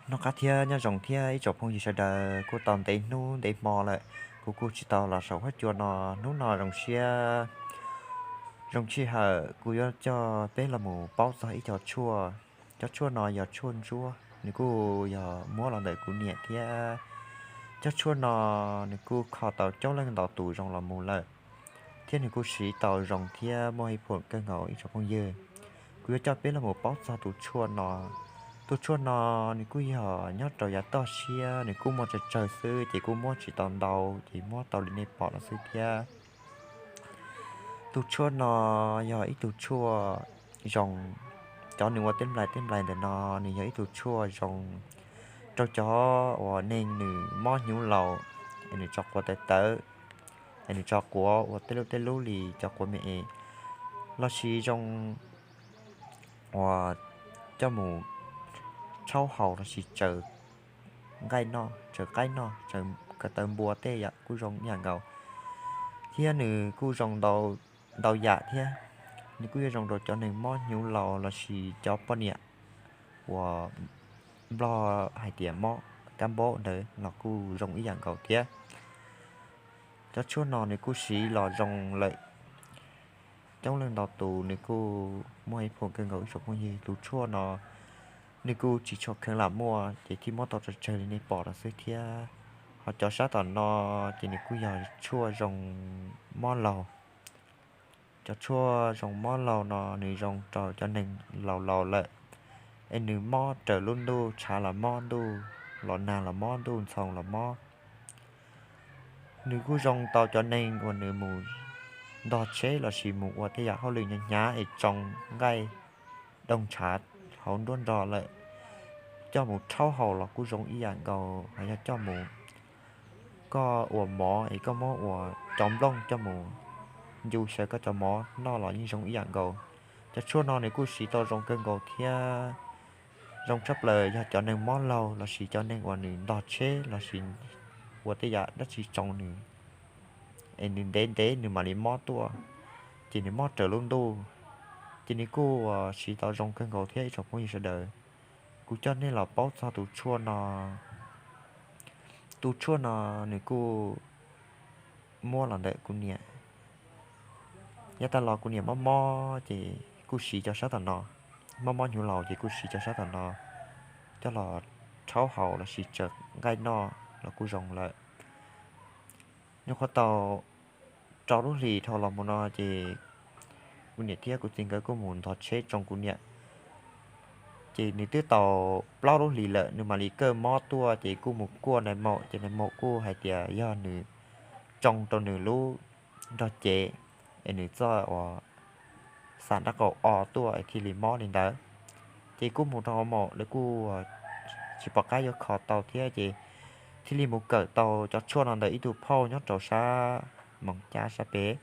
Noj qab thiab nyob zoo thiab ib tsoom phooj ywg sawv daws, kuj tau ntev hnub ntev hmo lawm kuv kuj tsis tau los saum huab cua no. Hnub no zoo siab zoo sij hawm kuv yuav coj peb los mus paub txog ib co tshuaj. Cov tshuaj no yog tshuaj ntsuab, nws kuj yog muab los ntawm kuv niam thiab. Cov tshuaj no nws kuj kho tau coob leej ntau tus zoo los mus lawm, thiab nws kuj siv tau zoo thiab muaj ib phuam kawg nkaus ib tsoom phooj ywg. Kuv yuav coj peb los mus paub txog tus tshuaj no. Tus tshuaj no nws kuj yog nyob rau yav toj siab, nws kuj muaj tsawg tsawg xwb ces kuj muab tsis tau ntau, ces muab tau li nej pom no xwb thiab. Tus tshuaj no yog ib tug tshuaj zoo, cov nws ua tej nplai tej nplai ntawm no, nws yog ib tug tshuaj zoo rau cov uas neeg nws mob hnyuv laus, es nws tso quav tawv tawv, es nws tso quav ua tej lub tej lub li cov quav me es, lossis zoo uas coj mus rhaub haus lossis tsaws nqaij noj, tsaws qaib noj, tsaws ko taw npua tej yam kuj zoo ib yam nkaus. Thiab nws kuj zoo ntau yam thiab. Nws kuj yuav zoo rau cov neeg mob hnyuv laus lossis cov poj niam uas Nplog hais tias mob kab npaub ntawd los kuj zoo ib yam nkaus thiab. Cov tshuaj no nws kuj siv los zoo lawm coob leej ntau tus, nws kuj muaj ib phuam kawg nkaus ib tsoom phooj ywg. Tus tshuaj no nws kuj tsis tshua kheev lam muaj, ces thiaj muab tau tsawg tsawg li nej pom no xwb thiab. Ho cov sab tom no ces nws kuj yog tshuaj zoo mob laug. Cov tshuaj zoo mob laug no nws zoo rau cov neeg laus laus lawm, es nws mob raws lub ntuj, tshav los mob, ntuj los nag los mob, ntuj ntxhoo los mob. Nws kuj zoo tau cov neeg uas nws mus ntog tsheb lossis mus ua tej yam hauj lwm hnyav hnyav es tsoo nqaij doog ntshav hauv nruab nrog lawm, coj mus rhaub haus los kuj zoo ib yam nkaus. Hos yog coj mus, koj ua mov es koj muab ua cov nplooj coj mus ncu xyaw koj cov mov noj los yeej zoo ib yam nkaus. Cov tshuaj no nws kuj siv tau zoo kawg nkaus thiab. Zoo tshaj plaws yog cov neeg mob laug lossis cov neeg uas nws ntog tsheb lossis ua tej yam dab tsi tsoo nws, es nws ntev ntev nws mam li mob tuaj, ces nws mob raws lub ntuj, ces nws kuj siv tau zoo kawg nkaus thiab ib tsoom phooj ywg sawv daws. Kuv coj nej los paub txog tus tshuaj no. Tus tshuaj no nws kuj muab los ntawm kuv niam. Yav tas los kuv niam mob mob ces kuj siv cov sab tom no, mob mob hnyuv laus ces kuj siv cov sab tom no coj los rhaub haus lossis tsaws nqaij noj los kuj zoo lawm. Nyuam qhuav tau rau lub hlis dhau los mus no ces kuv niam thiab kuv txiv nkawd kuj mus ntog tsheb tsoo kuv niam. Ces nws twb tau plaub lub hlis lawm nws mam li kawj mob tuaj, ces kuj mus kuaj nais maum, ces nais maum kuj hais tias yog nws tsoo rau nws lub nrog cev, es nws txoj uas xam nraub qaum o tuaj es thiaj li mob li ntawd. Ces kuj mus rau hauv maum, lawv kuj tsis pom qab yuav kho tau thiab, ces thiaj li mus kawm tau cov tshuaj no ntawm ib tug phauj nyob rau sab Moos Cab sab pem.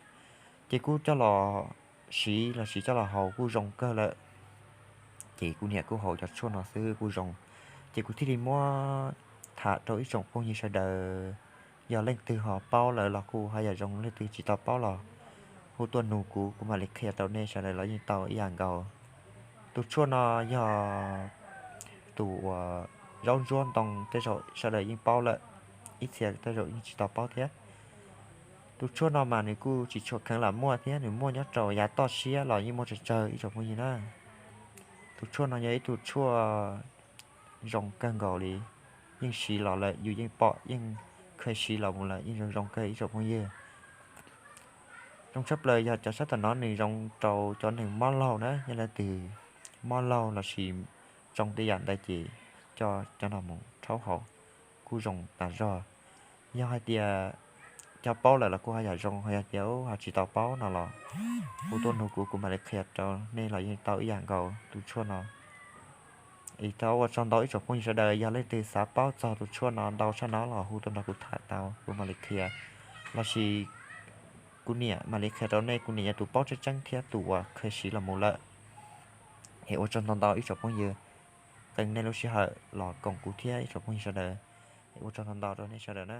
Ces kuj coj los siv lossis coj los haus kuj zoo kawg lawm. Ces kuv niam kuj haus cov tshuaj no xwb kuj zoo. Ces kuv thiaj li muab tham rau ib tsoom phooj ywg sawv daws, yog leej twg ho paub lawm los kuj haj yam zoo, leej twg tsis tau paub los hu tuaj nug kuv, kuv mam li qhia rau nej sawv daws los yeej tau ib yam nkaus. Tus tshuaj no yog tus uas zaub ntsuab ntoo, tej zaum sawv daws yeej paub lawm, ib txhia tej zaum yeej tsis tau paub thiab. Tus tshuaj no mas nws kuj tsis tshua kheev lam muaj thiab, nws muaj nyob rau yav toj siab los yeej muaj tsawg tsawg ib tsoom phooj ywg na. Tus tshuaj no yog ib tug tshuaj zoo kawg nkaus li, yeej siv los lawm yus yeej pom yeej kheev siv los mus lawm yeej zoo zoo kawg ib tsoom phooj ywg. Zoo tshaj plaws yog cov sab tom no nws zoo rau cov neeg mob laug na, yog leej twg mob laug lossis tsoo tej yam ntawd ces coj cov no mus rhaub haus kuj zoo tas zog. Yog hais tias cov paub lawm los kuj haj yam zoo, ho yog tias ho tsis tau paub no los hu tuaj nug kuv, kuv mam li qhia rau nej los yeej tau ib yam nkaus tus tshuaj no. Es thov ua tsaug ntau ib tsoom phooj ywg sawv daws, yog leej twg xav paub txog tus tshuaj no ntau tshaj no los hu tuaj nrog kuv tham tau kuv mam li qhia, lossis kuv niam mam li qhia rau nej, kuv niam yog tus paub tseeb tseeb thiab tus uas kheev siv los mus lawm. Es ua tsaug ntau ntau ib tsoom phooj ywg, qee nej lub sij hawm los koom kuv thiab ib tsoom phooj ywg sawv daws. Es ua tsaug ntau ntau rau nej sawv daws na.